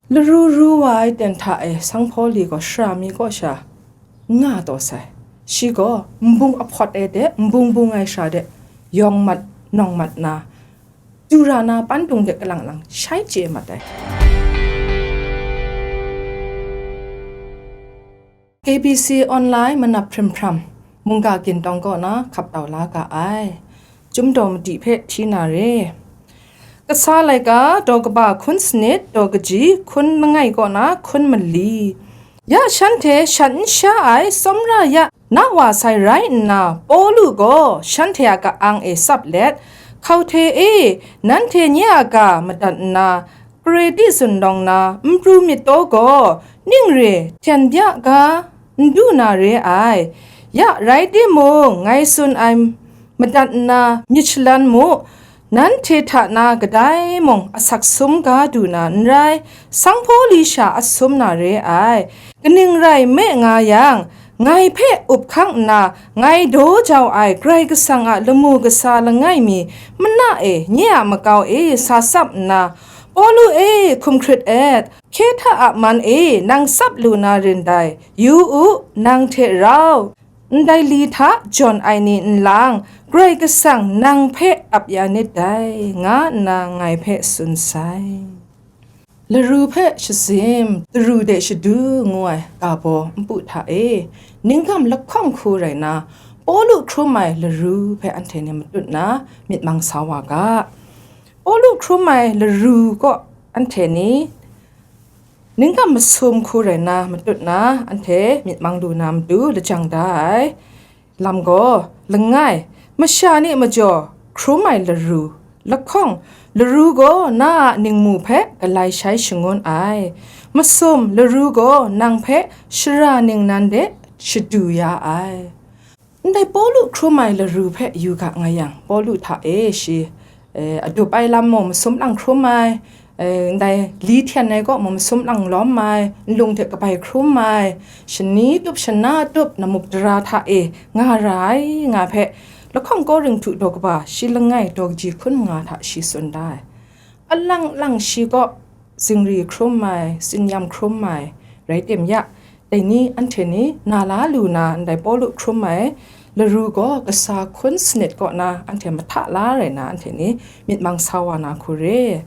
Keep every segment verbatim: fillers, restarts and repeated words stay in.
Laru ru wa ai ten hta e sanghpaw li gaw sara mi kaw sha n nga taw sai. Shi gaw nbung ahpawt e de, nbung bung ai sara de, yawng mat, nawng mat na, du ra na, pandung de kalang lang shai chye mat ai. K B C Online manap hprim hpram, mungga gin tawng kaw na hkap tau la ga ai. Chyum daw madi hpe hti na re. Kasa laika daw kaba hkun sanit, daw kaji hkun langai kaw na hkun mali. Ya shanhte shat n sha ai tsawmra ya na wa sai rai nna, Pawlu gaw shanhte a ka-ang e tsap let, hkau hte e, nanhte nye a ga madat nna, Kreti zunlawng na n pru myit taw gaw, ning re hten bya ga n du na re ai. Ya rai timung, ngai tsun ai madat nna myit shalan mu, nanhte hta na kadai mung asak sum ga du na n rai, sanghpaw li sha a sum na re ai. Kaning rai nme nga yang, ngai hpe up hkang nna, ngai daw jau ai Karai Kasang a lamu kasa langai mi mana e, nye a makau e sa tsap nna, Pawlu e, hkum hkrit et, Hkehta a man e nang tsap lu na rin dai, yu u, nang hte rau, ndai li hta jawn ai ni nlang, Karai Kasang nang hpe ap ya nit dai, nga nna ngai hpe tsun sai. Laru hpe shazim, daru de shadu ngu ai ga baw npu hta e, ninggam lahkawng hku rai na, Pawlu hkrum ai laru hpe anhte ni matut na myit mang sa wa ga. Pawlu hkrum ai laru kaw anhte ni ninggam masum hku rai na matut na, anhte myit mang lu na matu lajang da ai lam gaw, langai, masha ni majaw hkrum ai laru, lahkawng, laru gaw na a ningmu hpe galai shai shangun ai, masum, laru gaw nang hpe shara ningnan de shadu ya ai. Ndai Pawlu hkrum ai laru hpe yu ga nga yang, Pawlu hta e shi, eh, adup ai lam mung masum lang hkrum ai, eh, ndai li hten ai kaw mung masum lang lawm ai, nlung hte kabai hkrum ai, shani tup shana tup, namup dara hta e nga ra ai nga hpe, lahkawng Korinhtu daw kaba shi langai daw kaji hkun nga hta shi tsun da ai. Alang lang shi kaw zingri hkrum ai, tsinyam hkrum ai, rai tim ya, dai ni anhte ni na la lu na ndai Pawlu hkrum ai laru gaw kasa hkun sanit kaw na anhte mahta la rai na anhte ni myit mang sa wa na hku re.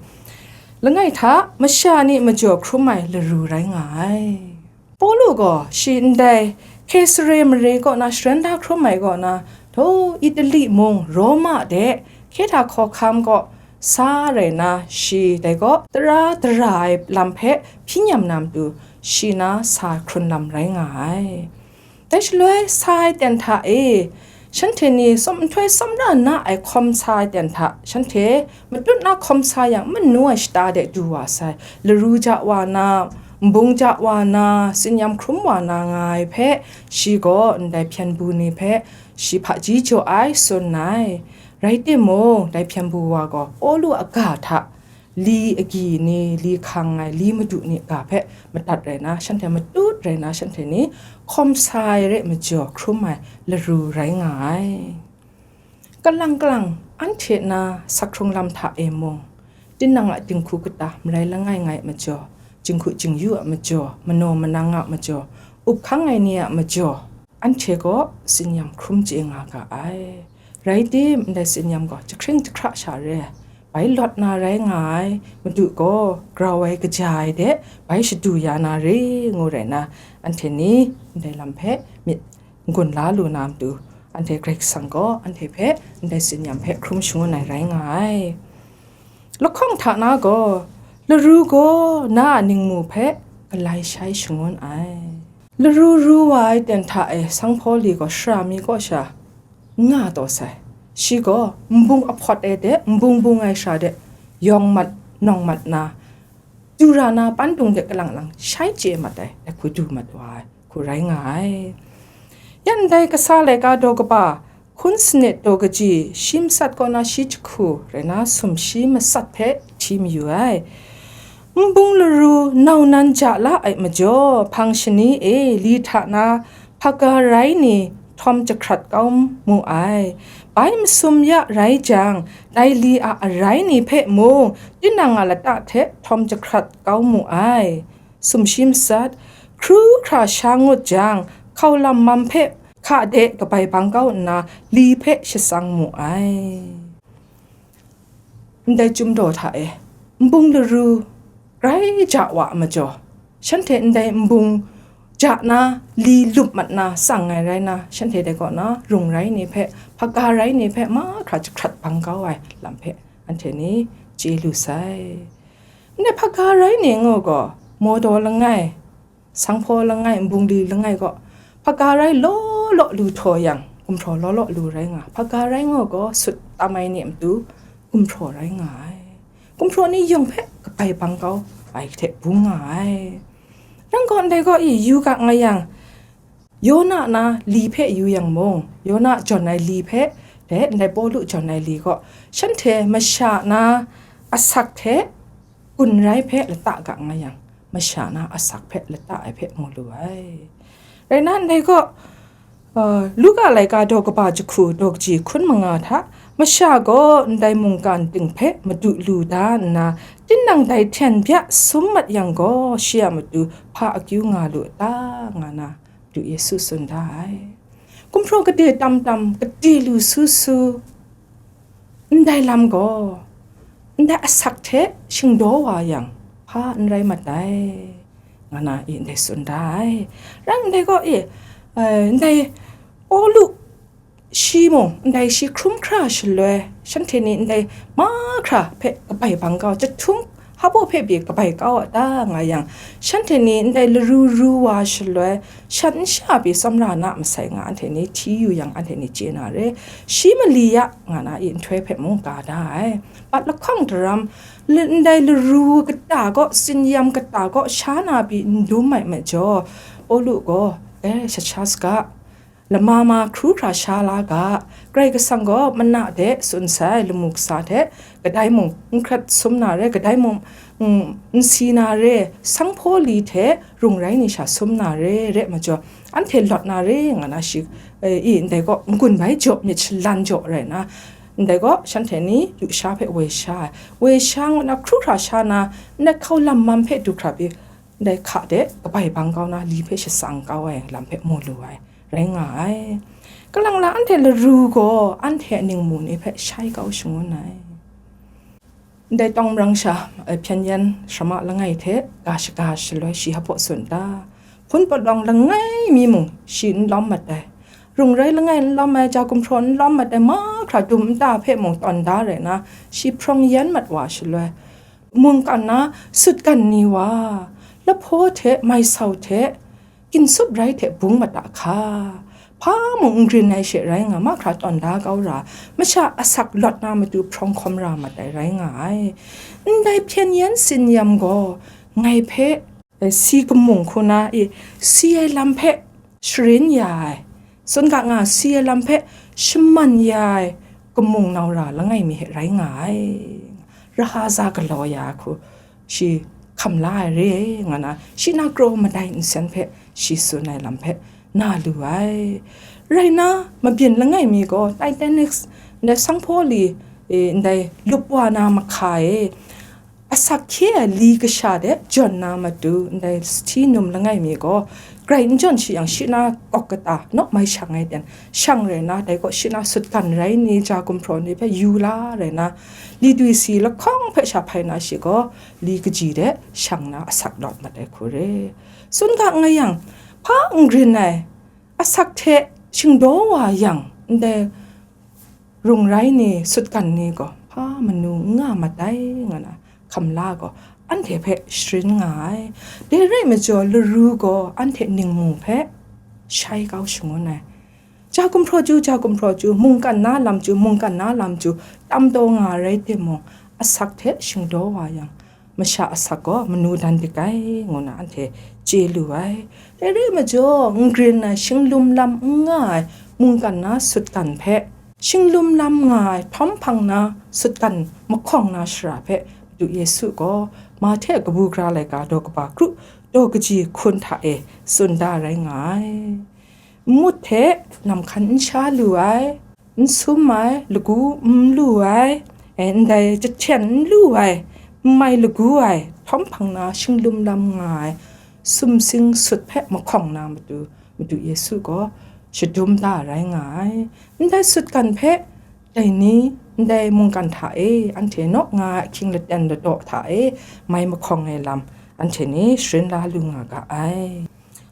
Langai hta, masha ni majaw hkrum ai laru rai nga ai. Pawlu gaw shi ndai Kesare mare kaw na sharan da hkrum ai kaw na, htaw Itali mung Roma de Hkehta hkawhkam kaw sa rai na, shi dai gaw tara dara ai lam hpe hpyi nyam na matu, shi na sa hkrun lam rai nga ai. Dai shaloi sa ai ten hta e, shanhte ni tsawm nhtoi tsawmra na ai hkawm sa ai ten hta, shanhte matut na hkawm sa yang, manu ai shata de du wa sai, laru ja wa na, nbung ja wa na, tsinyam hkrum wa na nga ai hpe, shi gaw ndai hpyen bu ni hpe shi hpaji jaw ai tsun ai. Rai timung, dai hpyen bu wa gaw Pawlu a ga hta, li agyi ni, li hkang ai, li madu ni ga hpe madat rai na, shanhte matut rai na, shanhte ni hkawm sa ai re majaw hkrum ai laru rai nga ai. Kalang kalang, anhte na sak hkrung lam hta e mung, tinang a dinghku kata marai langai ngai a majaw, jinghku jingyu a majaw, manaw manang a majaw, up hkang ai ni a majaw, anhte gaw tsinyam hkrum chye nga ga ai. Rai tim, ndai tsinyam gaw jahkring jahkra sha re ai, bai lawt na rai nga ai, Madu gaw grau ai kaja ai de bai shadu ya na re ngu rai na, anhte ni ndai lam hpe myit n-gun la lu na matu, anhte Karai Kasang gaw anhte hpe ndai tsinyam hpe hkrum shangun ai rai nga ai. Lahkawng hta na gaw, laru gaw na a ningmu hpe galai shai shangun ai. Laru ru wa ai ten hta e sanghpaw li gaw sara mi kaw sha n nga taw sai. Shi gaw nbung ahpawt e de, nbung bung ai sara de, yawng mat, nawng mat na, du ra na, pandung de kalang lang shai chye mat ai, dai hku du mat wa ai hku rai nga ai. Ya ndai kasa laika daw kaba, hkun sanit daw kaji, shi matsat kaw na shi jahku rai na, sumshi matsat hpe hti mayu ai. Nbung laru nau nan ja la ai majaw, hpang shani e li hta na hpaga rai ni htawm jahkrat kau mu ai. Bai masum ya rai jang, dai li a arai ni hpe mung, tinang a lata hte htawm jahkrat kau mu ai. Sumshi matsat, hkru hkra sha ngut jang, hkau lam mam hpe hka de kabai bang kau nna, li hpe shatsang mu ai. Ndai chyum daw hta e, nbung laru grai ja wa a majaw, shanhte ndai nbung ja na, li lup mat na tsang ai rai na, shanhte dai kaw na rung rai ni hpe, hpaga rai ni hpe mahkra jahkrat bang kau ai lam hpe anhte ni chye lu sai. Ndai hpaga rai ni ngu gaw, mawdaw langai, sanghpaw langai, nbungli langai gaw, hpaga rai law law lu htaw yang, gumhpraw law law lu rai nga. Hpaga rai ngu gaw, sut tam ai ni a matu, gumhpraw rai nga ai. Gumhpraw ni yawng hpe kabai bang kau ai hte bung nga ai. Rai gaw, ndai gaw i yu ga nga yang, Yona na li hpe yu yang mung, Yona jawn ai li hpe, de ndai Pawlu jawn ai li gaw, shanhte masha na asak hte gun rai hpe lata ga nga yang, masha na asak hpe lata ai hpe mu lu ai. Rai na, ndai gaw, uh, Luka laika daw kaba jahku daw kaji hkun manga hta, masha gaw ndai mungkan ting hpe madu lu da nna, tinang dai hten bya sum mat yang gaw, shi a matu hpa akyu nga lu a ta, nga na, Madu Yesu tsun da ai. Gumhpraw gade tam tam, gade lu su su, ndai lam gaw, ndai asak hte shingdaw wa yang, hpa n rai mat ai, nga na i ndai tsun da ai. Rai ndai gaw e, eh, ndai Pawlu shi mung, ndai shi hkrum hkra shaloi, shanhte ni ndai mahkra hpe kabai bang kau, jahtum hpa baw hpe pyi kabai kau a ta nga yang, shanhte ni ndai laru ru wa shaloi, shan n sha pyi tsawmra na masai nga anhte ni hti yu yang, anhte ni chye na re, shi mali ya, nga na i nhtoi hpe mung ga da ai. Pat lahkawng daram, l-, ndai laru kata gaw, tsinyam kata gaw, sha na pyi n dum ai majaw, Pawlu gaw, e, shat sha saga, lama ma hkru hkra sha la ga, Karai Kasang gaw mana de tsun sai lamu kasa hte, kadai mung n hkrat sum na re, kadai mung, mm, n si na re, sanghpaw li hte rung rai ni sha sum na re, re majaw, anhte lawt na re, nga na shi, e, i, ndai gaw n-gun bai jaw myit shalan jaw rai na, ndai gaw shanhte ni lusha hpe woi sha ai, woi sha ngu na hkru hkra sha na, ndai hkau lam mam hpe du hkra pyi, ndai hka de kabai bang kau na, li hpe shatsang kau ai lam hpe mu lu ai, rai nga ai. Kalang la anhte laru gaw anhte a ningmu ni hpe shai kau shangun ai. Ndai tawng marang sha, eh, hpyen yen sharama langai hte ga shaga shaloi shi hpa tsun ta? Hpun palawng langai mi mung shi n lawm mat ai. Rung rai langai n lawm ai, ja gumhpraw n lawm mat ai, mahkra dum nta hpe mung tawn da rai na, shi hprawng yen mat wa shaloi, mungkan na sutgan ni wa, lahpaw hte, maisau hte, ginsup rai hte bung mada hka, hpa mung n grin ai she rai nga, mahkra tawn da kau ra, masha asak lawt na matu hprawng hkawm ra mat ai rai nga ai. Ndai hpyen yen tsin yam gaw, ngai hpe, eh, si kamung hku na i, si ai lam hpe sharin ya ai, tsun ga nga si ai lam hpe shaman ya ai kamung nau ra langai mi hte rai nga ai. Rahaza galaw ya ai hku, shi hkam la ai re, nga na, shi na kraw madai nsen hpe shi tsun ai lam hpe na lu ai. Rai na, mabyin langai mi gaw Titanic ndai sanghpaw li, e, ndai lup wa na mahka e, asak hkye ai li kasha de jawn na matu, ndai sahti num langai mi gaw, grai n jawn shi yang, shi na kawk kata naw mai shang ai ten, shang rai na, dai gaw shi na sutgan rai ni, ja gumhpraw ni hpe yu la rai na, li dwi si lahkawng hpe sha hpai na shi gaw, li kaji de shang na asak lawt mat ai hku re. Tsun ga nga yang, hpa n grin ai, asak hte shingdaw wa yang, ndai rung rai ni, sutgan ni gaw hpa manu n nga mat ai, nga na, hkam la gaw anhte hpe sharin nga ai. Dai rai majaw, laru gaw anhte ningmu hpe shai kau shangun ai. Ja gumhpraw chyu, ja gumhpraw chyu, mungkan na lam chyu, mungkan na lam chyu, tam taw nga rai timung, asak hte shingdaw wa yang, masha asak gaw manu dan dik ai, ngu na anhte chye lu ai. Dai re ai majaw, n grin ai, shinglum lam n nga ai mungkan na sutgan hpe, shinglum lam nga ai htawm hpang na sutgan mahkawng na shara hpe, Madu Yesu gaw Mahte kabu gara laika daw kaba kru daw kaji hkun hta e tsun da rai nga ai. nmut hte namhkan n sha lu ai, n sum ai, lagu n lu ai, e, ndai jahten n lu ai, n mai lagu ai, htawm hpang na shinglum lam nga ai, sumsing sut hpe mahkawng na matu, Madu Yesu gaw shadum da rai nga ai. Ndai sutgan hpe dai ni, ndai mungkan hta e, anhte naw nga ai ahkying laten ladaw hta e mai mahkawng ai lam, anhte ni sharin la lu nga ga ai.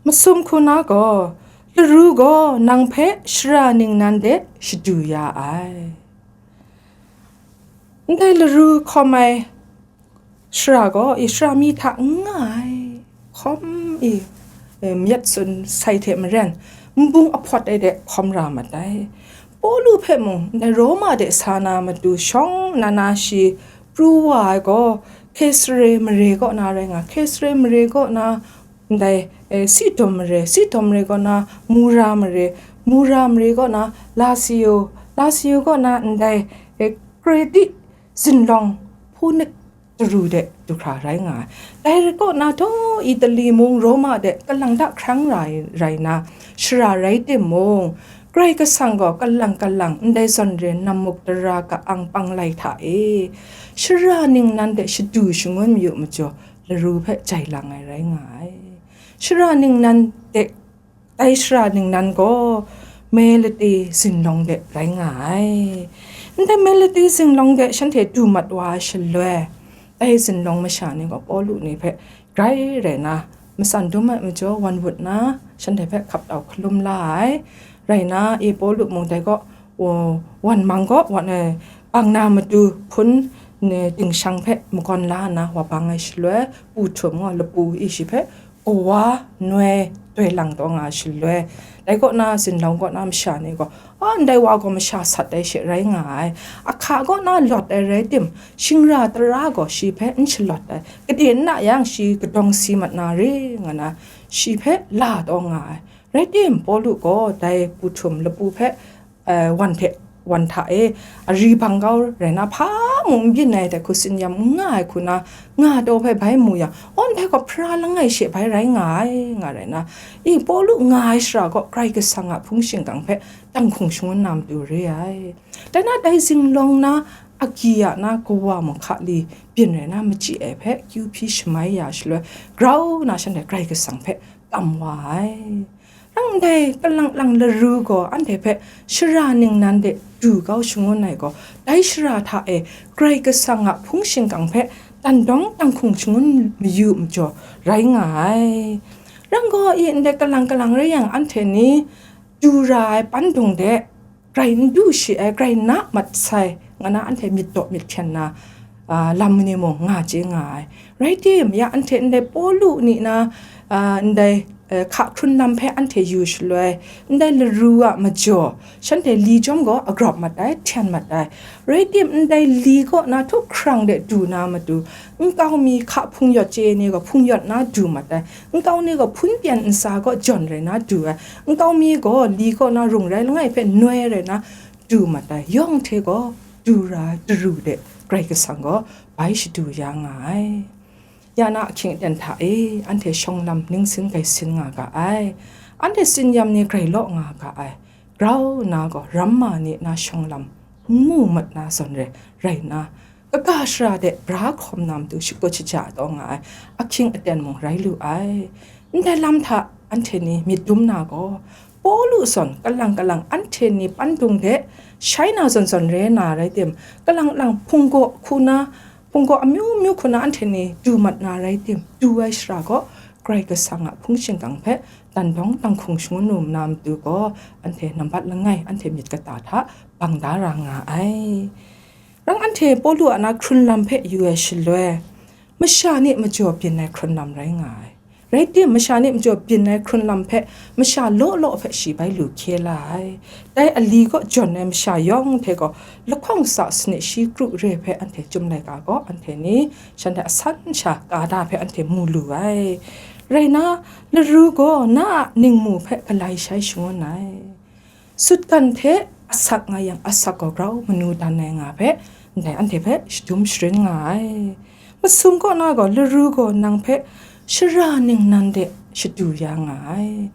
Masum hku na gaw, laru gaw nang hpe shara ningnan de shadu ya ai. Ndai laru hkawm ai shara gaw, i shara mi hta n nga ai, hkawm i, e, myit sun sai hte maren, nbung ahpawt ai de hkawm ra mat ai. Pawlu hpe mung, ndai Roma de sa na matu shawng nna na shi pru wa ai gaw, Kesare mare kaw na rai nga, Kesare mare kaw na, ndai, e, Sidon mare, Sidon mare kaw na Mura mare, Mura mare kaw na Lasio, Lasio kaw na ndai, e, Kreti zinlawng Hpunik daru de du hkra rai nga ai. Dai kaw na daw Itali mung Roma de kalang da hkrang rai, rai na, shara rai timung, Karai Kasang gaw kalang kalang ndai zawn re nammuk dara ka-ang panglai hta e, shara ningnan de shadu shangun mayu majaw, laru hpe jai lang ai rai nga ai. Shara ningnan de, dai shara ningnan gaw Melite zinlawng de rai nga ai. Ndai Melite zinlawng de shanhte du mat wa ai shaloi, dai zinlawng masha ni gaw Pawlu ni hpe grai rai na, matsan dum ai majaw wan wut na, shanhte hpe hkap tau hkalum la ai. Rai na, e Pawlu mung dai gaw, wan mang gaw, wan, e, bang na matu hpun, ne, dingshang hpe magawn la nna wa bang ai shaloi, pu htum gaw lapu e shi hpe kawa noi toi lang taw nga ai shaloi, dai kaw na zinlawng kaw na masha ni gaw, a, ndai wa gaw masha sat ai she rai nga ai, ahka kaw na lawt ai rai tim, shingra tara gaw shi hpe n shalawt ai, gade n na yang shi kadawng si mat na re, nga na, shi hpe la taw nga ai. Rai tim, Pawlu gaw dai pu htum lapu hpe, e, wan hte, wan hta e, ari bang kau rai na, hpa mung n byin ai dai hku tsin yam n nga ai hku na, nga taw hpe bai mu yang, awn hpe gaw hpra langai she bai rai nga ai, nga rai na, i, Pawlu nga ai shara gaw Karai Kasang a hpung shingkang hpe tanghkung shangun na matu re ai. Dai na, dai zinglawng na, agyi a na kawa mung hka li byin rai na, machyi ai hpe kyu hpyi shamai ya shaloi, grau na shanhte Karai Kasang hpe tam wa ai. Rang ndai kalang lang laru gaw anhte hpe shara ningnan de du kau shangun ai gaw, dai shara hta e Karai Kasang a hpung shingkang hpe tandawng tanghkung shangun mayu majaw rai nga ai. Rang gaw, i ndai kalang kalang rai yang, anhte ni du ra ai pandung de, grai n du shi ai, grai na mat sai, nga na anhte myit daw myit hkyen na, a, lam ni mung nga chye nga ai. Rai tim, ya anhte ndai Pawlu ni na, a, ndai, e, hka hkrun lam hpe anhte yu shaloi, ndai laru a majaw, shanhte li chyawm gaw agrawp mat ai, hten mat ai. Rai tim, ndai li kaw na htup hkrang de du na matu, nkau mi hka hpung yawt chye ni gaw hpung yawt na du mat ai, nkau ni gaw hpun pyan ntsa kaw jawn rai na du ai, nkau mi gaw li kaw na rung rai langai hpe noi rai na du mat ai, yawng hte gaw du ra ai daru de Karai Kasang gaw bai shadu ya nga ai. Ya na ahkying aten hta e, anhte shawng lam ningsin gai sin nga ga ai, anhte tsin yam ni grai law nga ga ai, grau na gaw ramma ni na shawng lam n mu mat na zawn re, rai nna, kaga shara de bra hkawm na matu shakut shaja taw nga ai ahkying aten mung rai lu ai. Ndai lam hta anhte ni myit dum na gaw, Pawlu zawn kalang kalang anhte ni pandung de shai na zawn zawn re na rai tim, kalang lang hpunggaw hku na, hpunggaw amyu myu hku na anhte ni du mat na rai tim, du ai shara gaw Karai Kasang a hpung shingkang hpe tandawng tanghkung shangun lu na matu gaw, anhte nambat langai, anhte myit kata hta bang da ra nga ai. Rang anhte Pawlu a na hkrun lam hpe yu ai shaloi, masha ni majaw byin ai hkrun lam rai nga ai. Rai tim, masha ni majaw byin ai hkrun lam hpe masha law law hpe shi bai lu hkye la ai. Dai ali kaw jawn ai masha yawng hte gaw lahkawng sa sanit shi kru re hpe anhte chyum laika gaw, anhte ni shanhte asan sha ka da hpe anhte mu lu ai. Rai na, laru gaw na a ningmu hpe galai shai shangun ai. Sutgan hte asak nga yang, asak gaw grau manu dan ai nga hpe, ndai anhte hpe shadum sharin nga ai. Masum kaw na gaw, laru gaw nang hpe shara ningnan de shadu ya nga ai.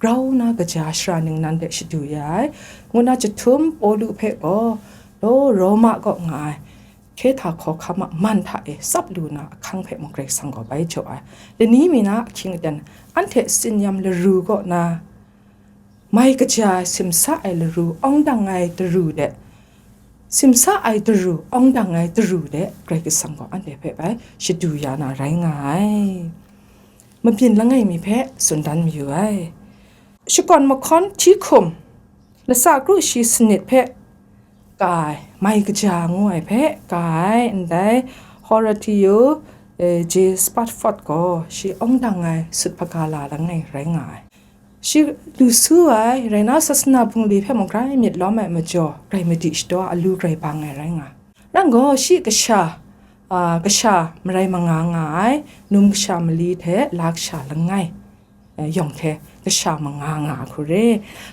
grau na kaja shara ningnan de shadu ya ai, ngu na jahtum Pawlu hpe gaw, law Roma kaw nga ai, hkye hta hkawhkam a man hta e tsap lu na ahkang hpe mung Karai Kasang gaw bai jaw ai. Lani mi na ahkying aten, anhte tsin-yam laru kaw na, mai kaja ai, simsa ai laru, awng dang ai daru de, simsa ai daru, awng dang ai daru de, Karai Kasang gaw anhte hpe bai shadu ya na rai nga ai. Mabyin langai mi hpe tsun dan mayu ai. Shakawn mahkawn hti hkum, lasa kru shi sanit hpe ka ai, mai kaja ngu ai hpe ka ai, ndai Horatio, eh, J Spafford gaw shi awng dang ai sut hpaga la langai rai nga ai. Shi lu su ai, rai na, sasana bungli hpe mung grai myit lawm ai majaw, grai madi shadaw a lu grai bang ai rai nga ai. Rang gaw, shi kasha, a, kasha marai manga nga ai, num kasha mali hte la kasha langai, eh, yawng hte kasha manga nga ai hku re.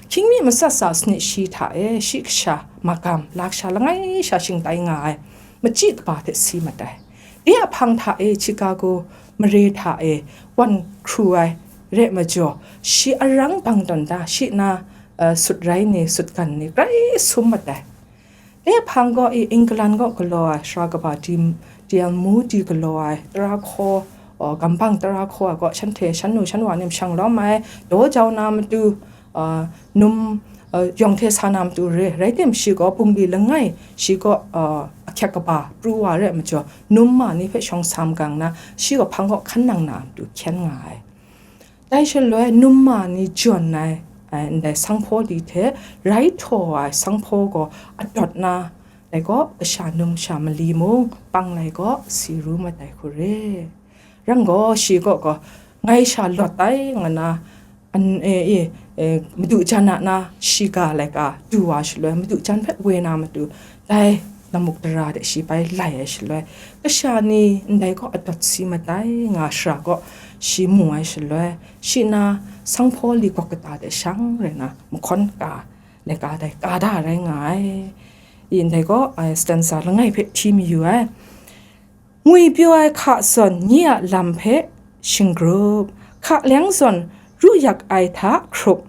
Hkying mi matsat sa sanit shi hta e, shi kasha magam, la kasha langai sha shingtai nga ai, machyi kaba hte si mat ai. De a hpang hta e, Chicago mare hta e wan hkru ai re majaw, shi arang bang tawn da, shi na, eh, sut rai ni, sut gan ni, grai sum mat ai. De a hpang gaw i, England kaw galaw ai, sara kaba di, D L Moody galaw ai, tara hkaw, aw, gambang tara hkaw ai gaw, shanhte shan nu shan wa ni mashang lawm ai, daw jau na matu, a, num, a, yawng hte sa na matu re, rai tim, shi gaw bungli langai, shi gaw, a, ahkyek kaba pru wa re ai majaw, num ma ni hpe shawng sa magang na, shi gaw hpang kaw hkan nang na matu hkyen nga ai. Dai shaloi num ma ni jawn ai, ai, ndai sanghpaw li hte rai htaw ai sanghpaw gaw adawt na, dai gaw kasha num sha mali mung pang lai gaw si ru mat ai hku re. Rang gaw, shi kaw gaw, ngai sha lawt ai, nga na, an-, e, e, e, madu jan a na shiga laika du wa shaloi, madu jan hpe woi na matu, dai lamuk dara de shi bai lai ai shaloi, kasha ni ndai kaw adawt si mat ai, nga shara kaw shi mu ai shaloi, shi na sanghpaw li gawk kata de shang rai na, mahkawn ka, laika dai ka da rai nga ai. I ndai kaw, ai, stanza langai hpe hti mayu ai. Ngwipyaw ai hka zawn nye a lam hpe shinggrup, hka leng zawn ru yak ai hta hkrup,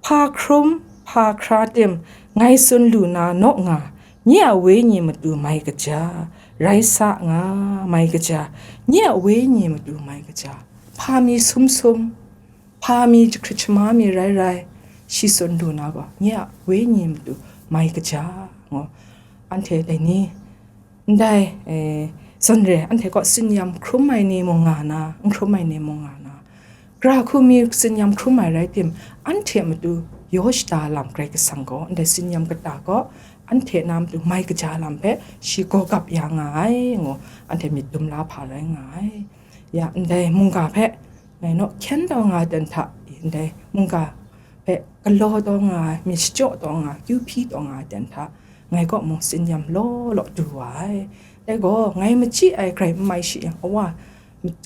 hpa hkrum, hpa hkra tim, ngai tsun lu na naw nga, nye a wenyi matu mai kaja, rai sa nga, mai kaja, nye a wenyi matu mai kaja, hpa mi sum sum, hpa mi jahkrit shama mi rai rai, shi tsun lu na gaw, nye a wenyi matu mai kaja, ngu, anhte dai ni, ndai, e, zawn re, anhte kaw tsin-yam hkrum ai ni mung nga na, n hkrum ai ni mung nga na, gara hku mi tsin-yam hkrum ai rai tim, anhte matu yaw shada lam Karai Kasang gaw, ndai tsin-yam kata gaw, anhte na matu mai kaja lam hpe shi gaw gap ya nga ai, ngu, anhte myit dum la hpa rai nga ai. Ya, ndai mungga hpe, ngai naw hkyen taw nga ai ten hta, ndai mungga hpe galaw taw nga ai, myit shachyaw taw nga ai, kyu hpyi taw nga ai ten hta, ngai kaw mung tsin-yam law law du wa ai. Dai gaw, ngai machyi ai grai n mai shi yang, awa,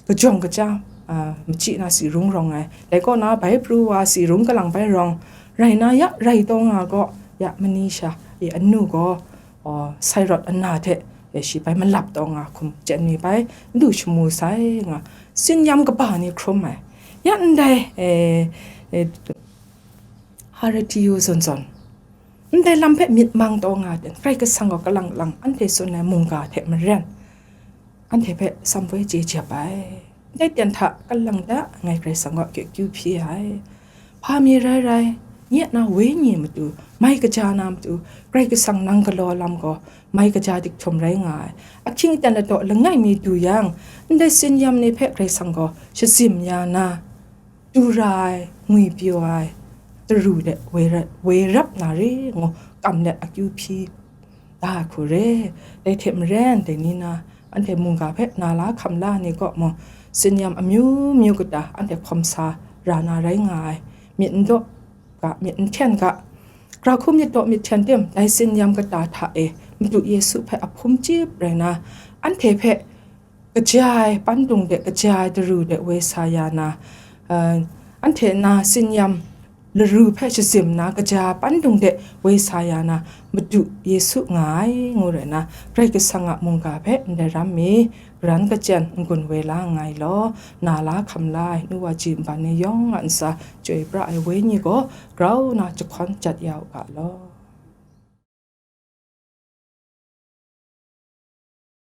kajawng kaja, a, machyi na si rung rawng ai. Dai kaw na, bai pru wa si rung kalang bai rawng, rai na, ya rai taw nga gaw, ya mani sha, e, anu gaw, aw, sai rawt ana hte, e, shi bai malap taw nga hkum chyen mi bai, n du shamu sai nga, tsin-yam kaba ni hkrum ai. Ya ndai, e, e, Horatio zawn zawn, ndai lam hpe myit mang taw nga ai ten, Karai Kasang gaw kalang lang anhte tsun ai mungga hte maren, anhte hpe sam poi chye jep ai. Ndai ten hta kalang ta ngai Karai Kasang gaw akyu hpyi ai. Hpa mi rai rai, nye na wenyi matu, mai kaja na matu, Karai Kasang nang galaw lam gaw, mai kaja dik htum rai nga ai. Ahkying aten ladaw langai mi du yang, ndai tsin-yam ni hpe Karai Kasang gaw shazim ya na, du ra ai, ngwipyaw ai, taru de woi ra-, woi rap na re ngu, kam let akyu hpyi da ai hku re. Dai hte maren, dai ni na, anhte mungga hpe na la hkam la ni kaw mung, tsin-yam amyu myu kata anhte hkawm sa ra na rai nga ai, myit n daw ga, myit n hten ga, gara hku myit daw myit hten tim, dai tsin-yam kata hta e, Madu Yesu hpe a hpum chyip rai na, anhte hpe kaja ai pandung de, kaja ai daru de woi sa ya na, eh, anhte na tsin-yam laru hpe shazim nna kaja pandung de woi sa ya na, Madu Yesu nga ai, ngu rai nna, Karai Kasang a mungga hpe ndai ram mi, karan kachyan n-gun woi la nngai law, na la hkam la ai nu wa ji nban ni yawng a ntsa chyoi pra ai Wenyi gaw grau na jahkawn jat ya u ga law.